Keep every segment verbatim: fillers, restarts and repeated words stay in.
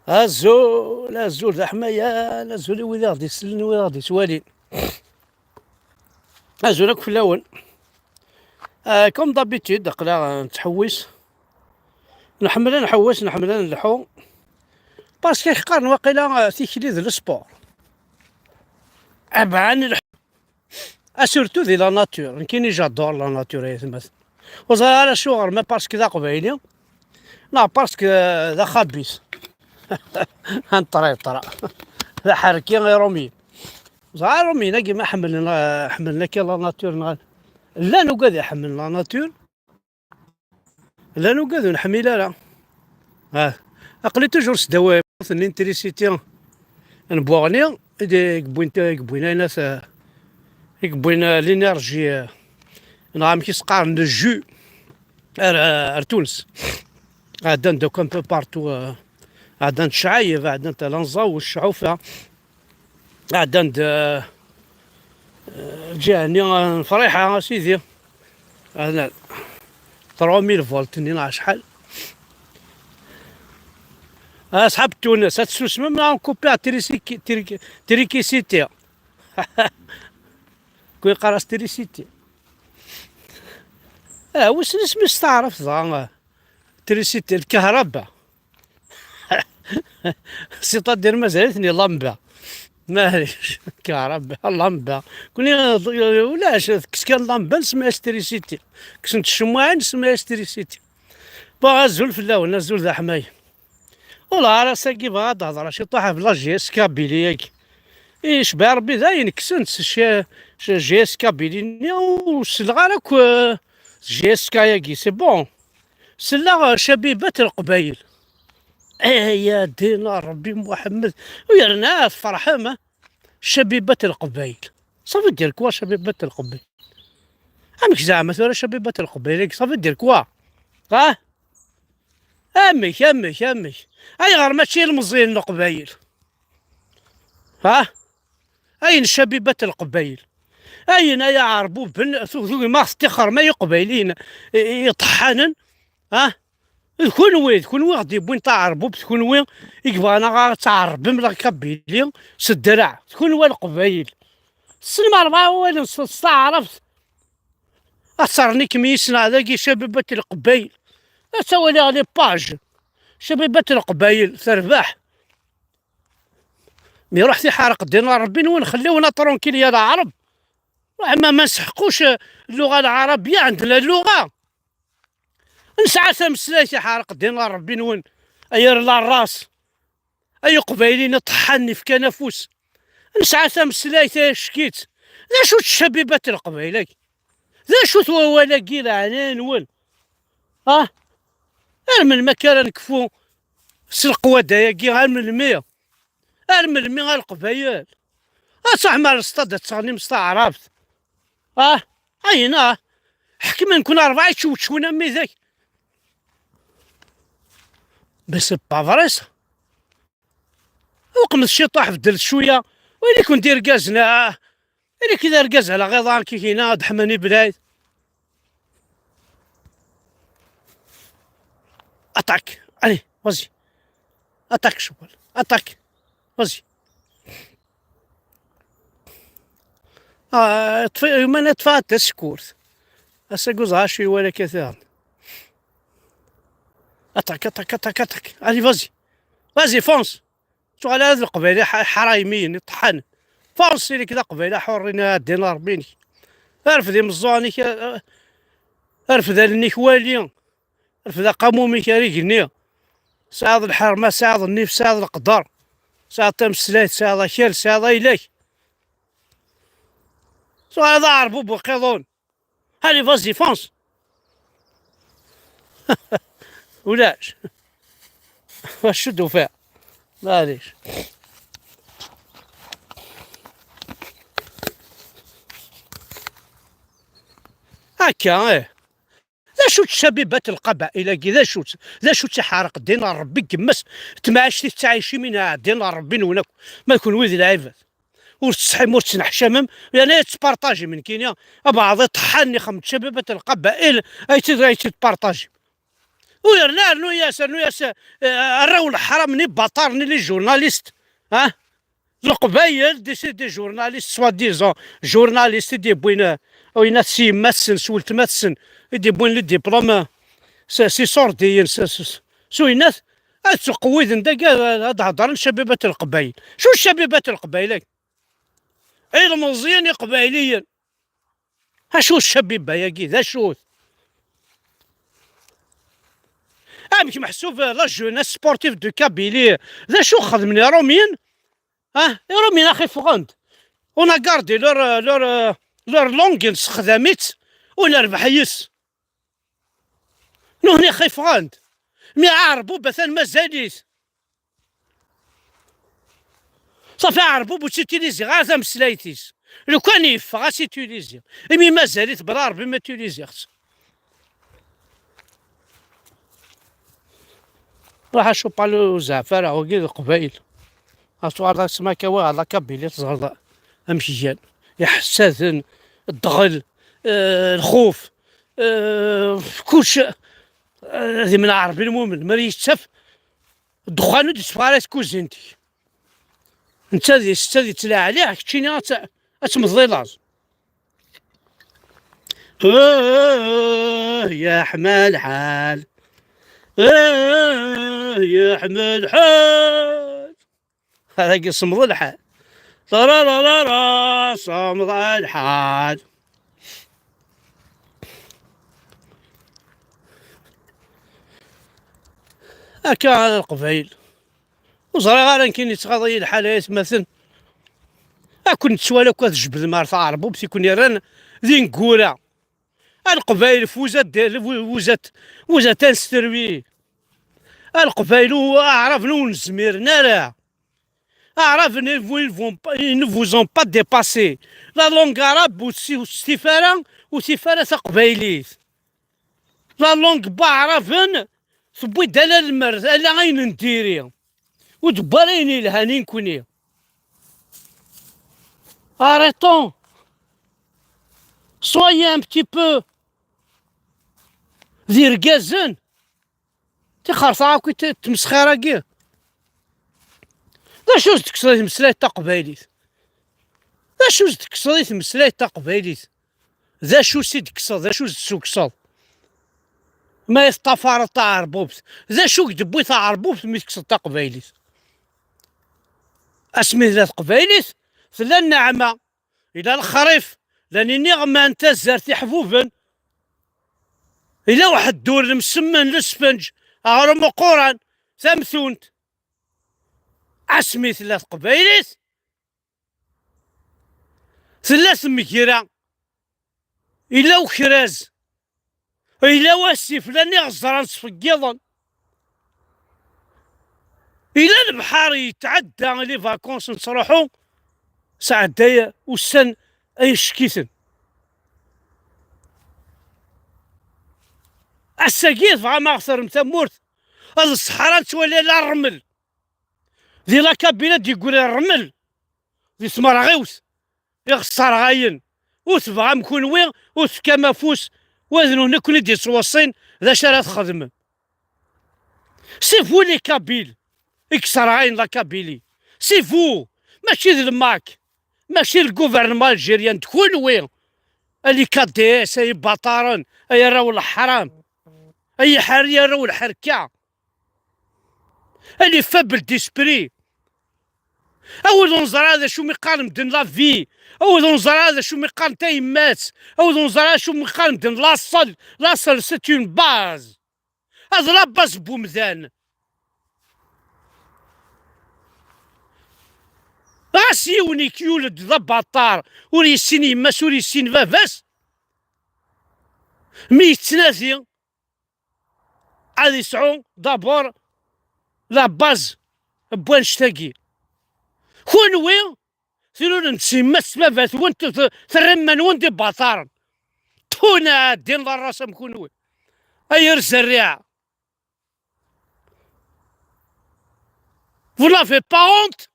Azul, azul d aḥmayan, azul i wid i ɣ-d-isellen, wid i ɣ-d-ittwalin. Azul akk fell-awen. Ah, comme d'habitude, aql-aɣ, ah, nettḥewwis. Nḥemmel ad nḥewwes, nḥemmel ad nleḥḥu. Parce que qqaren waqila, ah, tikli d le sport. Aban, ah, surtout di la nature. Nekkini j'adore la nature, ay atmaten. Ur ẓriɣ ara acuɣer, ma parce que d aqbayli, neɣ parce que, ah, d axabis. Un traître. D aḥerki iṛumyen. Ẓer iṛumyen-agi ma ḥemmlen, ah, ḥemmlen akka la nature, neɣ llan ugad iḥemmlen la nature. Llan ugad ur nḥemmil ara. Ah. Aql-i toujours sdaw yiwet n l'intrisité n Buɣni, i d-, i yewwin, i yewwin ayen at-, i yewwin, euh, l'énergie, euh, neɣ amek i s-qqaren, le jus, ar, ar Tunes. Ɛeddan-d akk un peu partout, euh, ɛeddan-d Ccɛayeb, ɛeddan-d Lanẓaw, Cɛufa. Ɛeddan-d, eh, eh, lǧiha-nni, eh, n Friḥa, a sidi. Ɛeddan trois mille volts-nni neɣ acḥal. Asḥab Tunes, ad tsusmem neɣ nkupiɣ trisi-, tri-, trikisiti. Kwi yeqqar-as trisiti. Ah, wissen isem-is s taɛrabt dɣa, eh, trisiti, lkahraba. C'est-à-dire mazal-iten lamba. Maɛlic, kahraba, lamba. Kuni, ulac, tekkes kan lamba, nsemma-yas trisiti. Kksent tcemmaɛin, nsemma-yas trisiti. Bon, azul fell-awen, azul d aḥmay. Ula ara sagi bɣa ad d-hedreɣ ciṭuḥ ɣef la J S K Kabylie-agi. Icbeɛ Rebbi dayen kksen-tt c-, c-, J S K Kabylie-nni, ur selleɣ ara akk, euh, J S K-agi, c'est bon. Selleɣ, euh, Cabibat Leqbayel. Ay a ddin a Rebbi Muḥemmed. U yerna tferḥem, ah? Cabibat Leqbayel. Ça veut dire quoi, Cabibat Leqbayel? Amek zeɛma tura Cabibat Leqbayel-agi? Ça veut dire quoi? Ah? Amek, amek, amek? Ayɣer mačči ilmeẓyen n Leqbayel? Ha? Ayen Cabibat Leqbayel. Ayen ay aɛerbuben, tu-, tugim ad ɣ-tettixrem ay Iqbayliyen i, i, iṭeḥḥanen. Ha? D kunwi, d kunwi ɣ-d-yewwin taɛerbubt, d kunwi i yebɣan ad ɣ-tɛerbem la Kabylie s ddreɛ. D kunwi a Leqbayel. Tessnem rebɛa wawalen s, s taɛrabt. Ad ternikem yis-neɣ dagi Cabibat Leqbayel. Ad tawaliɣ les pages. Cabibat Leqbayel, terbeḥ. Mi ruḥ tiḥerq ddin n Ṛebbi-nwen, xelliwna tranquille ya Lɛerb. Ruḥ ma, ma nseḥquc اللغة العربية, عندنا اللغة. Nesɛa tameslayt iḥerq ddin n Ṛebbi-nwen, ay ar la race. Ay Iqbayliyen iṭeḥḥanen ifkan afus. Nesɛa tameslayt ay ackit. D acu-tt Cabibat Leqbayel-agi? D acu-t wawal-agi leɛnaya-nwen? Ah? Ar melmi akka ara nekfu s leqwada-agi? Ar melmi? Ar melmi a Leqbayel? Ad truḥem ar lestad ad teɣnim s taɛrabt? Ah? Ayen ah? Ḥekmen-ken rebɛa ičewčewen am widak. Mais c'est pas vrai ça. Uqmet ciṭuḥ, bedlet cwiya. Win i ken-d-irgazen, ah, ili-k d argaz ala ɣiḍan kikina ad ḥman iblayt. Attaque. Allez, vas-y. Attaque, Chopal. Attaque. Vas-y. Ah, ṭfi-, yemma-nni ṭfat tasekkurt. Ass-agi ẓer acu iwala katiɣen. Attaque, attaque, attaque, attaque. Allez, vas-y. Vas-y, fonce. Tuɣal ad Leqbayel ḥ-, ḥraymiyen, iṭeḥḥan. Fonce, ili-k d Aqbayli ḥuṛ, ini ddin Ṛebbi-inek. Rfed imeẓẓuɣen-ik, eh, rfed allen-ik, wali. Rfed aqamum-ik ar igenni. Tesɛiḍ lḥerma, tesɛiḍ nnif, tesɛiḍ leqder. Tesɛiḍ tameslayt, tesɛiḍ akal, tesɛiḍ ayla-k. Tuɣaleḍ d aɛerbub uqiḍun. Allez, vas-y, fonce. Ulac. Acu d-ufiɣ? Maɛlic. Akka, ih. D acu-tt Cabibat Leqbayel-agi? D acu-tt? D acu-tt iḥerq ddin n Ṛebbi n yemma-s? Temɛict i tettɛicim inha ddin n Ṛebbi-nwen akk. Ma d kunwi d lɛibad. Ur tettsetḥim, ur tettneḥcamem, yerna ad tettparṭajim nekkini, abeɛḍ iṭeḥḥanen ixemmem Cabibat Leqbayel, ay tt-, ay tt-id tparṭajim. U yerna rnu-yas, rnu-yas, eh, arraw n leḥram-nni, baṭar-nni, les journalistes, ah? D Leqbayel, des, des journalistes, soi-disant journalistes, i d-yewwin, eh, winat s yemma-tsen, s weltma-tsen, i d-yewwin les diplômes, eh, s, s iṣurdiyen, s, s, s, s winat, ad ttqewwiden dagi, ad, ad heddren cabibat Leqbayel. Acu cabibat Leqbayel-agi? Ilmeẓyen iqbayliyen. Acu ccabiba-agi? D acu-t? Amek meḥsub, euh, la jeunesse sportive de Kabylie? D acu xedmen Iṛumyen? Ah, Iṛumyen axi ffɣen-d. On a gardé leur, euh, leur, euh, leur langue, nessexdam-itt u nerbeḥ yes. Nuhni xi ffɣen-d. Mi Aɛerbub atan mazal-it. Ṣafi Aɛerbub ur tt-utiliziɣ ara tameslayt-is. Lukan yeffeɣ, ad tt-utiliziɣ. Imi mazal-it bla Ṛebbi ma utiliziɣ-tt. Ruḥ acu pas le zeɛfara, wagi d Leqbayel. Ad tuɣaleḍ asma akka waɣ la Kabylie, teẓreḍ amek gan. Iḥessaden, ddɣel, eh, lxuf, eh, kullec, eh, ad imneɛ Ṛebbi lmumen. Mi ara yettaf ddexxan ur d-yetteffeɣ ara si tkuzint-ik. Netta di setta di ttlaɛliɛ, keččini ad t-, ad tmeḍlilaẓ. Ah, yeḥma lḥal. Ah, yeḥma lḥal. Dagi semmeḍ lḥal. Tararara, semmeḍ lḥal. Akka a Leqbayel. Ur ẓriɣ ara nekkini yettɣaḍ-iyi lḥal ay atmaten. Ad ken-nettwali akk ad tjebdem ar taɛerbubt i ken-irran d ineggura. A Leqbayel, vous êtes, vous êtes, vous êtes instruits. A Leqbayel, u-, Aɛraben ur nezmiren ara. Aɛraben, ils vous, ils vont pas, ils ne vous ont pas dépassé. La langue arabe, ur tsi-, ur testif ara, ur tif ara taqbaylit. La langue n Waɛraben tewwi-d ala lmer, ala ayen n diri. Ur d-tewwi ara ayen yelhan i nekkni. Arrêtons. Soyez un petit peu d irgazen. Tixerṣa akk i t-, tmesxir-agi. D acu s-d-tekkseḍ i tmeslayt taqbaylit? D acu s-d-tekkseḍ i tmeslayt taqbaylit? D acu s-i d-tekkseḍ? D acu s-d-tessukkseḍ? Ma i teṭṭafareḍ taɛerbubt, d acu i k-d-tewwi taɛerbubt mi tekkseḍ taqbaylit? Asmi tella teqbaylit, tella nneɛma. Yella lexrif, llan iniɣman, tazart, iḥbuben. Yella uḥeddur, lemsemmen, lesfenǧ, aɣrum uquran, tamtunt. Asmi tella teqbaylit, tella tmegra, yella ukraz, yella wasif, llan iɣeẓran sfeggiḍen. Yella lebḥer yetɛedda les vacances nettruḥu, sɛedday ussan ay ccek-iten. Ass-agi tebɣam a ɣ-terrem tamurt, ad ṣṣeḥra nettwali ala rrmel. Di la Kabylie d-yeggri rrmel, di tmerɣiwt, iɣ sserɣayen. Ur tebɣam kunwi, ur tefkam afus, wad nwen i ken-id-yettweṣṣin d acu ara txedmem. C'est vous les Kabyles i yesserɣayen la Kabylie. C'est vous, mačči d le MAK, mačči le gouvernement algérien, d kunwi. A les K D S, ay ibaṭaren, ay arraw n leḥram, ay iḥerri arraw n lḥerka. A les faibles d'esprit. Awid ur neẓri ara d acu mi qqaren medden la vie. Awid ur neẓri ara d acu mi qqaren tayemmat. Awid ur neẓri ara d acu mi qqaren medden laṣel. Laṣel, c'est une base. Ad la base n wemdan. Ɣas yiwen ik-, yuled d abaṭar, ur yessin yemma-s, ur yessin baba-s, mi yettnadi, ad yesɛu d'abord la base n wannect-agi. Kunwi, tin ur nessin ma s baba-twen, t-, t-, terram iman-nwen d ibaṭaren. Tuna din la race am kunwi. Ay ar zerriɛa. Vous n'avez pas honte?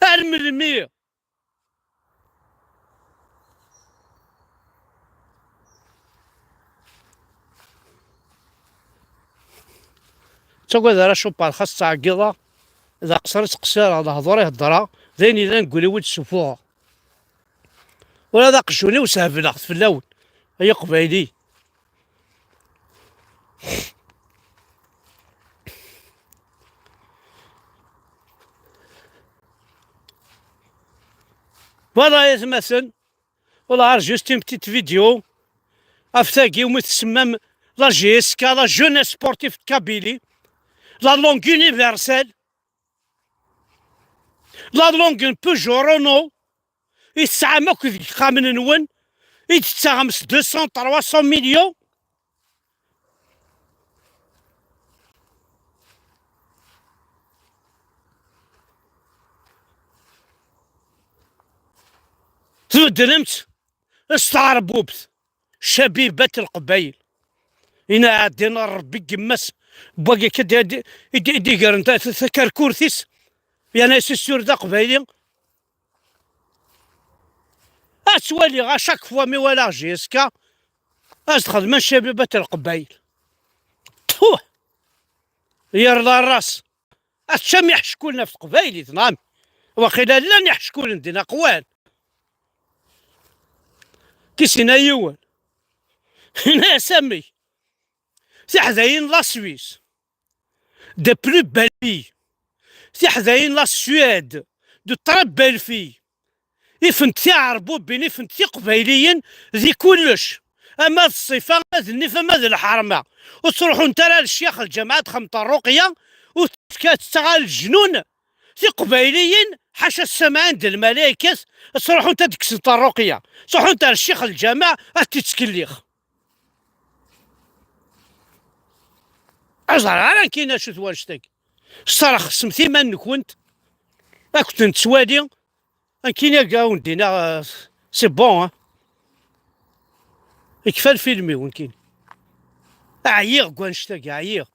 Ar melmi? ttagad ara cupar, xas ttɛeggiḍeɣ, d aqṣer i ttqeṣṣireɣ, lehdur i heddreɣ, d ayen yellan deg wul-iw i d-ssufuɣeɣ. Ula d aqjun-iw sehbleɣ-t fell-awen, ay Iqbayliyen. Voilà, ay atmaten, voilà, juste une petite vidéo ɣef tagi umi tsemmam la J S K, la Jeunesse Sportive de Kabylie, la langue universelle, la langue n Peugeot, Renault, i tesɛam akk deg yexxamen-nwen, i d-tettaɣem s deux cents, trois cents millions. Tbeddlem-tt s tɛerbubt, Cabibat Leqbayel. Ina ɛeddin Rebbi n yemma-s n wagi akka d-, d-, d-, d-igren ta-, ta-, takerkurt-is, yerna yessisur d aqbayli. Ad twaliɣ, à chaque fois mi walaɣ J S K, ad xedmen Cabibat Leqbayel. Tfuh! Yerla ras. Ad teččam iḥeckulen ɣef teqbaylit, neɣ amek? Waqila llan iḥeckulen din aqwan. Kis ina yiwen. Ina-yas amek? Tiḥdayin la Suisse, de plus belles filles. Tiḥdayin la Suède, de très belles filles. Ifent tiɛerbubin, ifent tiqbayliyin di kullec. Ama d ṣṣifa, ama d nnif, ama d lḥerma. Ur ttruḥunt ara ar ccyax lǧameɛ ad xedment ṛṛuqya, ur tekkat ara leǧnun. Tiqbayliyin, ḥaca ssamɛin d lmalaykat, ad ttruḥunt ad kksent ṛṛuqya. Ttruḥunt ar ccix lǧameɛ ad t-ttkellix. Ur ẓriɣ ara nekkini acu-t wanect-agi. Srexsemt iman-nkent, ad kent-nettwali. Nekkini ad awen-d-iniɣ, euh, c'est bon, hein. Ikfa lfilm-iw nekkini. Ɛyiɣ deg wanect-agi, ɛyiɣ.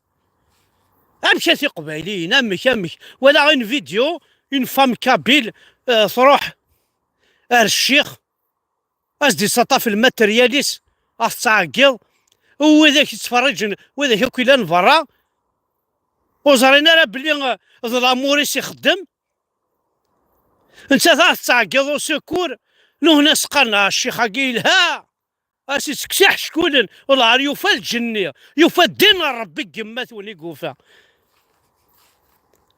Amek a tiqbayliyin, amek, amek? Walaɣ une vidéo, une femme kabyle, euh, tṛuḥ ar ccix, ad s-d-iṣaṭaf lmateryal-is, ad t-ttɛeggiḍ. Widak yettferriǧen, widak akk yellan berra, ur ẓrin ara belli, eh, d l'amour-is ixeddem. Nettat ad t-ttɛeggiḍ au secours, nuhna s-qqaren: "Ah, ccix-agi yelha." Ad s-ittekkes iḥeckulen, wellah ar yufa lǧenni, yufa ddin n Ṛebbi deg yemma-twen i yufa.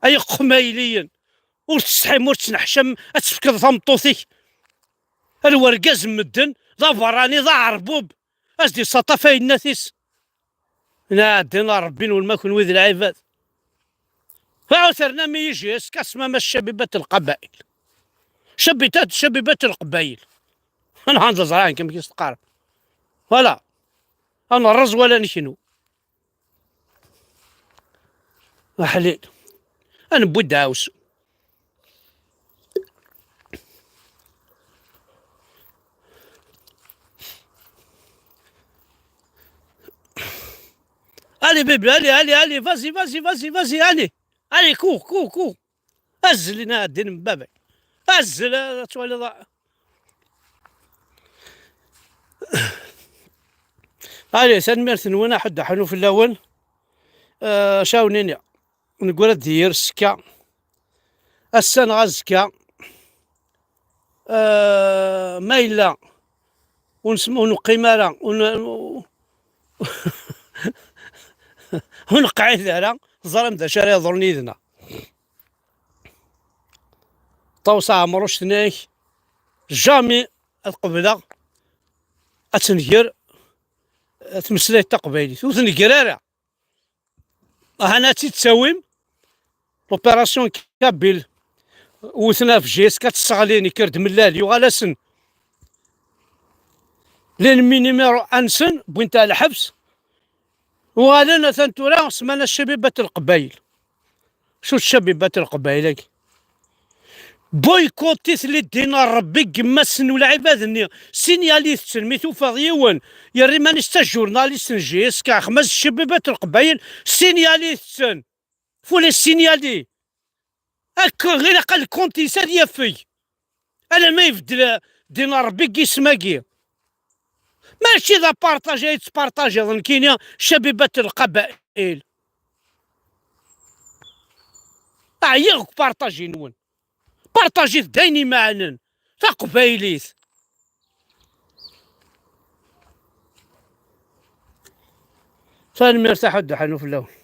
Ay iqbayliyen, ur tsetḥim, ur tettneḥcam ad tefkeḍ tameṭṭut-ik ar wergaz n medden, d aberrani, d aɛerbub, ad s-d-iṣaṭaf ayennat-is. Nɛeddin ar Ṛebbi-nwen ma kunwi d lɛibad. Ur ternam i J S K, tesmam-as Cabibat Lqabayel. Cabitat, Cabibat Lqabayel. Nḥan d ẓran amek i s-teqqar. Voilà. Ad nerreẓ wala neknu. Aḥlil. Ad newwi ddeɛwessu. Allez, bébé, allez, allez, allez, vas-y, vas-y, vas-y, vas-y, allez. Allez, cours, cours, cours. Azzel, ina ɛeddin n baba-k. Azzel, ad twaliḍ. Allez, tanemmirt-nwen, aḥuddu aḥunu fell-awen. Euh, cawnini. Neggura-d d yir ssekka. Ass-a neɣ azekka. Euh, ma yella ur nesm-, ur neqqim ara, ur n-, ur neqɛid ara, teẓram d acu ara yeḍrun yid-neɣ. Ṭawes Ɛemruc tenna-ak: "Jamais ad qebleɣ ad tenger tmeslayt taqbaylit." Ur tnenger ara. Ahan ad tt-id-tawim, l'opération Kabyle, wten ɣef J S K, ad t-sseɣlin, yekker-d mellal, yuɣal-asen l'ennemi numéro un-nsen, wwin-t ɣer lḥebs, uɣalen atan tura semman-as Cabibat Leqbayel. Acu d Cabibat Leqbayel-agi? Boycottit li ddin n Ṛebbi deg yemma-tsen u lɛibad-nni. Sinyal-iten mi tufiḍ yiwen yerra iman-is d tajurnalist n J S K, xmas Cabibat Leqbayel, sinyal-iten. Faut les signaler. Akka ilaq lkunt-is ad yafeg. Alamma ibeddel ddin n Ṛebbi deg yisem-agi. Mačči d aparṭaj ay tettparṭajiḍ nekkini, Cabibat Lqabayel. Ɛyiɣ deg upartaji-nwen. Partajit d ayen imaɛnen. Taqbaylit. Tanemmirt a Ḥuddu Ḥanuf fell-awen.